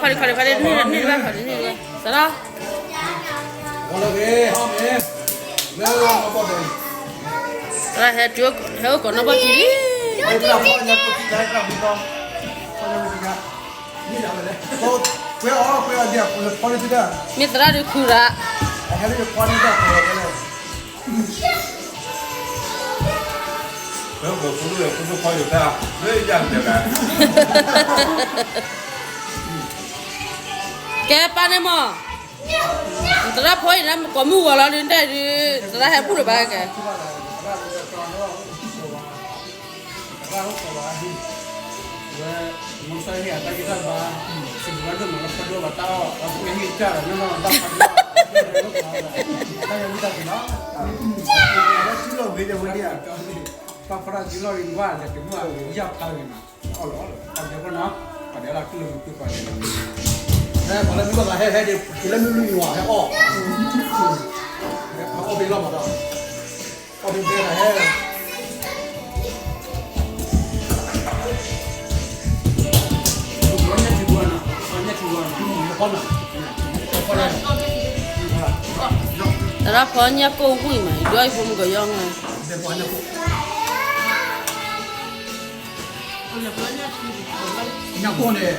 ခီဒံခီဒံခီဒံန့ၣ်ဘၣ်ခီဒံန့ၣ်ဘၣ် သရၣ် သရၣ်ဟဲတုၤ ဟဲအိၣ်ကိးနီၢ်ဘီၣ်ထံလံ မ့ၢ်သရၣ်ဒုးခူရၣ် ကဲပၢ်န့ၣ်မး သရၣ်ဖိအံၤလၢကိးမုၢ်ဂီၤလီၤဒုးတဲဒုး သရၣ်ဟဲဘူၣ်လၢၤဘၣ်ကဲ တၢ်ဖီရၣ်စုလီၢ်ဂ့ၤဝဲဒၣ် တၢ်ဖီရၣ်စုလီၢ်ဂ့ၤ ယၢ်ဖးဂ့ၤနီၤ အီၣ်လီၤ အီၣ်လီၤ အီၣ်လီၤ ပှၤလၢမုၢ်ဘၣ်သးဟဲ ဟဲဒ် က့ၤလၢမုၢ်လွံၢ်နံၤဝဲ ဟဲအီၣ် ဟဲအီၣ်ဘ့ၣ်လီၤမးဒီး အီၣ်ဘ့ၣ်ဘဲဒၣ်ဟဲ တရၣ်ဖီညၣ်ကိၢ်ဝံၣ်မး ယဒွးယဖိမုၣ်ကယီၤငါ ညၣ်ကိၢ်န့ၣ်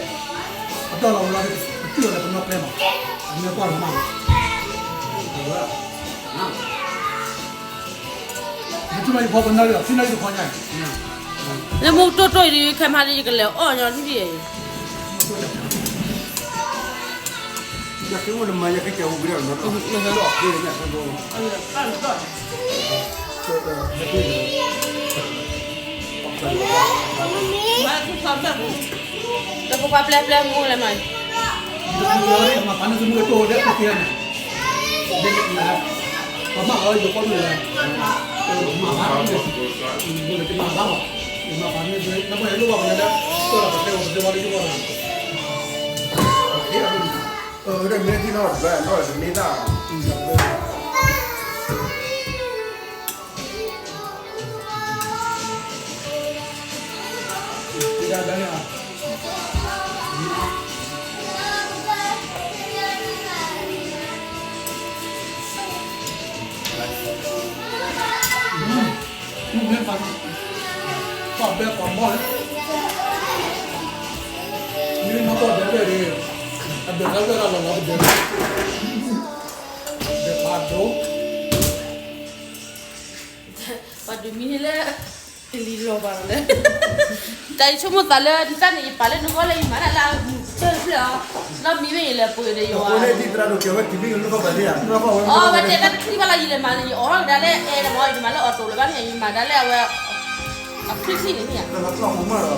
အတီၢ်လီၤဝဲလီၤ ပတုာ်လီၤလၢပနီၢ်ကျဲမး အမ့ၢ်ကွၢ်လီၤမး မ့ၢ်ထူၣ်လီၤယဖီပနၢ်လံ ထံၣ်နီၢ်ယတခီညါ လၢမူတိၢ်တိၢ်အံၤ ခဲမးဒီးယကလဲၤအီၣ်ညီထံၣ်အံၤ လၢပကွၢ်ပျဲပျဲမူလဲၣ်မး မၤဖးန့ၢ်သမူလၢတိၢ်ဝဲဒၣ်ခိၣ်ခံန့ၣ် ပမၤအီၤယိၤကီၢ်မ့ၢ်လဲၣ် မၤဖးန့ၣ် မၤဖးန့ၣ် နဘၣ်ဟဲလိၣ်ဘၣ်ပှၤလၢ တိၢ်လီၤပတဲဝဲပတဲဝဲလၢယိၤကီၢ်လီၤ အဝဲဒၣ်မ့ၢ်ထံၣ်နီၢ်တဘျီနီၢ်တမ့ၢ်တၢ် ပှၤဘဲပှၤဘီၣ်လၢ မ့ၢ်နီၢ်ဘီၣ်ဒဲးလၢဒ် အဒၢးတၢ်လၢတၢ်လီၤလီၤပဒဲးလၢ ဒဲးပာ်ဒိ ပှၤဒုးမံလၢ ကလံၤလီၤဘၣ်လီၤလၢ တၢ်ယဆိကမိၣ်သးလၢ ဒ်တၢ်န့ၣ် ယပာ်လၢနဂီၢ်လၢယမၤတၢ်လၢအမုာ် ကတၢၢ်တဖျၢၣ်အီၤ လီၤမံဝဲယလဲၤပှ့ၤဒီးယွၤ အဝဲတဲတၢ်တချံၣ်ဘၣ်လၢယလဲၤမၤန့ၣ် ယအိးထီၣ်ကဒါလၢအဲၣ်ဒိးမၤ ယမၤလၢအီၣ်တိၤလၢၤဘၣ်န့ၣ် ယမၤဒၣ်လၢအဝဲ အချံၣ်ချံၣ်န့ၣ်မ့ၢ်ဧါ တၢ်ပှၤဖးအံၤ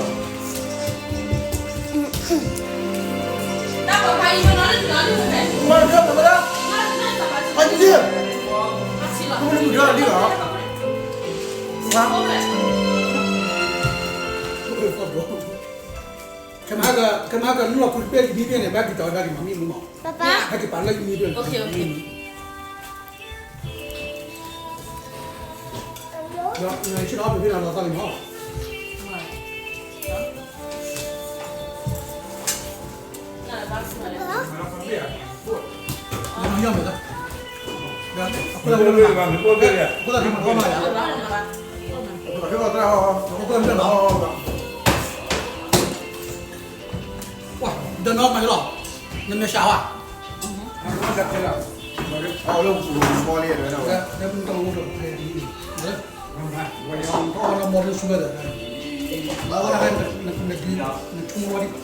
မနီၤလၢနၤလၢနမဲာ် မၤဒၣ် မ့ၢ်ဒၣ် မ့ၢ်ဒၣ်လံလီၤ ခဲမဟါကနုာ်လီၤခူတပဲယမံဘ့ၣ်န့ၣ် ဘၣ်က့ၤတီၤဝဲဒၣ်က့ၤမၤမ့ၢ်မူမး ဟဲက့ၤပာ်လၢယမံဘ့ၣ်န့ၣ် ဒီးဆ့ၣ်နီၤအီၣ်ပ့ၤဘ့ၣ်နၤလီၤသီလံမး အခိၣ်သၣ်မ့ၢ်လီၤမးယၤ အခိၣ်သၣ်မ့ၢ်လီၤ ဒီးနီၢ်မၤလီၤ နမဲာ်ဆှးဝဲ လၢပတၢ်အိၣ်ဒီး နဆိကမိၣ်ဝဲဒၣ် ယထံ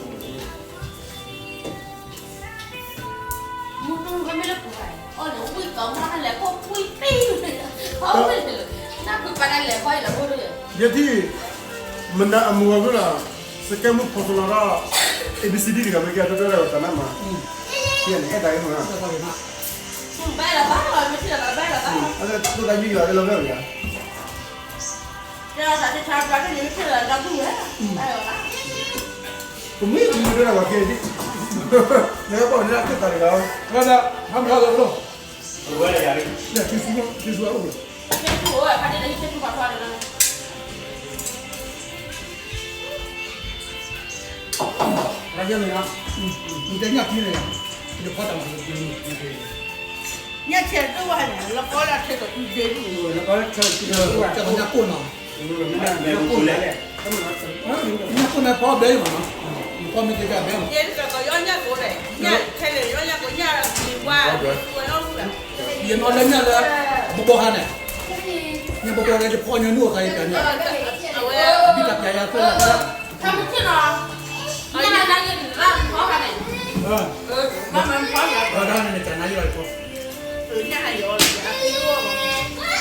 ၣ် မနၤအမုာ်ဂီၤဖဲလီၤ စကဲမုၣ်ဖိတလီၤဒီး A B C D တဂၤမ့ၢ်ကဲ တၢ်တၢ်တၢ်တၢ်မၤ ယဲန့ၣ်အဲၣ်တၢ်အံၤမ့ၢ် ဘၣ်လၢၤဘၣ်လီၤ မ့ၢ်ထံၣ်လီၤဘၣ်လၢၤဘၣ်လီၤ အလၢတိၢ်တၢ်ယူးယီၤလၢလီၤဖဲလီၤ ပမ့ၢ်မံၤဒိၣ်ဒၣ်ဝဲကဲဒ် နကပီၢ်န့ၣ်အခိၣ်သၣ်တဂၤ ဝဲဒၣ် ဟးမ့ၢ်ဟီၣ်လီၤလီၤ လၢခံဆူၣ်အိၣ် တၢ်ယဲၢ်န့ၣ်, နတဲညၣ်ဖံန့ၣ်, ယဖီတၢ်မၤ, ညၣ်ဆဲးတအိၣ်ဘၣ်န့ၣ် လီၤကီလၢဆဲးကဒုဒ့ဒု, လီၤကီလၢဆဲးကဒု, ညၣ်ကိၣ်န့ၣ်ဖီဘဲမးနီၤ, နဖီမ့ၢ်တဲတၢ်ဘဲမး, ယဲတကီယအီၣ်ညၣ်ကိၣ်လဲၣ်, ညၣ်ခဲလၢာ်ယအီၣ်ညၣ်ကိၣ် ညၣ်လံဝါဝဲ, ယနီၢ်လၢညၣ်လၢ ဘီဘီခါန့ၣ်, ညၣ်ဘီဘီလၢယဖီညီနုၢ်အီၤခါယတၢ်ညၣ်, အဝဲ, ဘံၣ်တၢ်ပျးယၤသၢလၢ်သၢလၢ်, တၢ်န့ၣ်န့ၣ်တၢ်နါယလီၤယဖီ,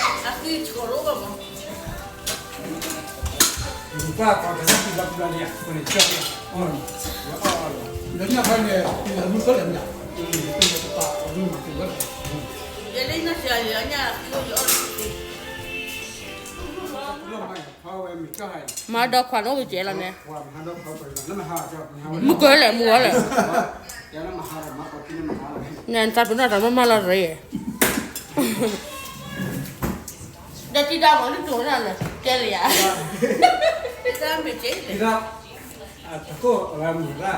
အဃံဆှီလိဘၣ်မး, လၢညၣ်ဖဲန့ၣ် မုၢ်ကလဲၣ်မ့ၢ်, မၤဒီးခွါန့ၣ်အိၣ်ကဲလီၤန့ၣ်, မုၢ်ကလဲၣ် မုၢ်ကလဲၣ်, နတၢ်ပနီၣ်တၢ်မၤမၤလီၤရ့, ဒီးတံၤဒါမၤလၢတိၤန့ၣ် ကဲလၢယၤ, တၢ်မ့ၢ်ကဲ, အကိၣ်အဝဲမုၢ်ရၣ်,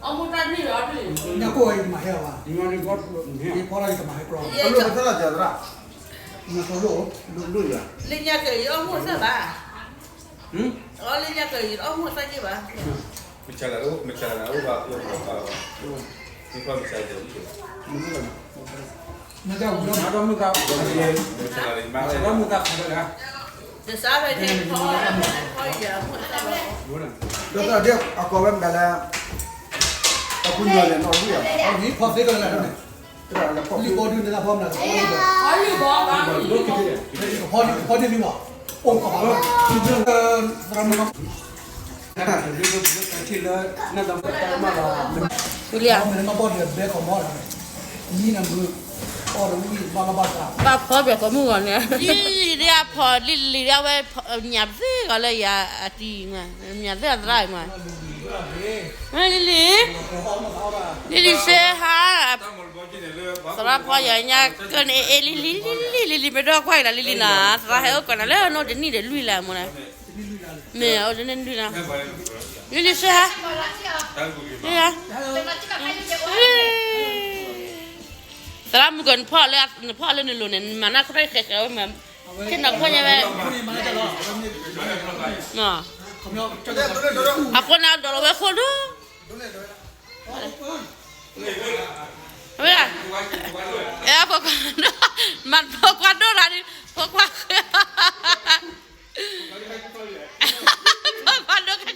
အမိၢ်တၢ်န့ၣ်လီၤ, ညၣ်ကိၣ်အံၤမၤဟဲလီၤဘၣ်, ယဖီလီၤယကမၤဟဲကျီ, လၢညၣ်ကၢၤယအီၣ်မိၢ်သၣ်ဘၣ်, လၢညၣ်ကၢၤယအီၣ်မိၢ်သၣ်က့ဘၣ်, မ့ၢ်လၢ, မ့ၢ်လၢ, ဒီးအကိးဝဲမတၤလဲၣ်, လံာ်ဘီဒုန့ၣ်လၢဖီမတၤလဲၣ်, ဖီဒံလံဘၣ်, အိၣ်ကီးဘၣ်, သရၣ်မုၣ်နီၤ, လံာ်လံ, ဘၣ်ဖီပှဲၤကိးမုၢ်ဂီၤန့ၣ်, လံာ်ဒ်အဖီလံာ်လံၤဒ်အဝဲ, ညၣ်ပသ့ဂီၤလၢယၤအတံၤ, ညၣ်သ့အသရၣ်မး, လံာ်လံၤ, လံာ်လံၤစ့ဟါ, သရၣ်ဖီယၤညါကၢၢ်န့ၣ် အ့ၣ် လံာ်လံၤ, လံာ်လံၤ လံာ်လံၤ မ့ၢ်ဒိၣ်ကွၢ်အံၤလီၤ လံာ်လံၤနီၤ, သရၣ်ဟဲအိၣ်ကီးနၤလၢနီၣ်တနံၣ်ဒီးလွံၢ်လၢမ့ၢ်န့ၣ်, မ့ၢ်အိၣ်တနံၣ်လွံၢ်လၢ, လံာ်လံၤစ့ဟါ, သရၣ်မုၣ်ကၢၢ် နဖီလၢနလိၤန့ၣ် နမၤနၢ်ခီၣ်ထီၣ်ဃဲဃဲဝဲမး, ဆ့ၣ်နီၤခိၣ်ညါဝဲ, အဃိန့ၣ်ဒီးလီၤဝဲခိၣ်ဒိၣ်, ဝဲ, အဲ ဖိခွါဒိၣ်, မၤဖိခွါဒိၣ်ရၤဒံး, ဖိခွါ, ဖိခွါဒိၣ်က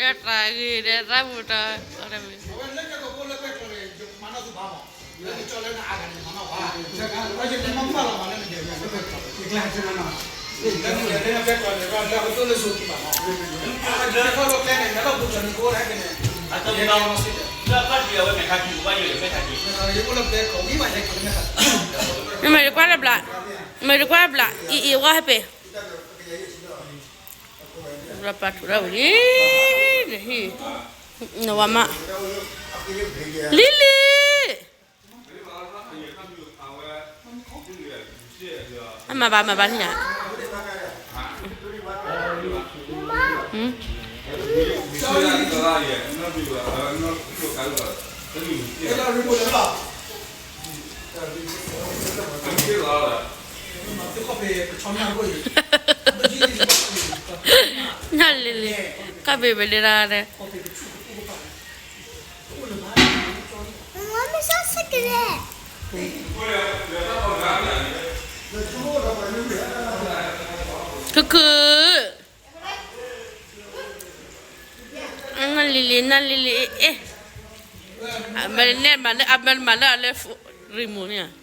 ဲကၠိတၢ်, တၢ်တၢ်ဂ့ၤဒီးသရၣ်မုၣ်တၢ်, မ့ၢ်တကွၢ်လၢဘျး, မ့ၢ်တကွၢ်လၢဘျး, အံၤအံၤဝဲဟဲပ့ၤ, ပာ်ထူးထီၣ်ဝံၤလံ, နဝၤမး, လံလံ, အမၤဘၣ်မၤဘၣ်န့ၣ်ဧါ, နလံၤလံၤ, ခီၣ်ဖံးပဒ့ဒၣ်န့ၣ်, ခုခု, နလံၤလံၤ နလံၤလံၤ, အမဲာ်န့ၣ်မၤလၢ အမဲာ်မၤလၢအလၢ remote န့ၣ်ဧါ.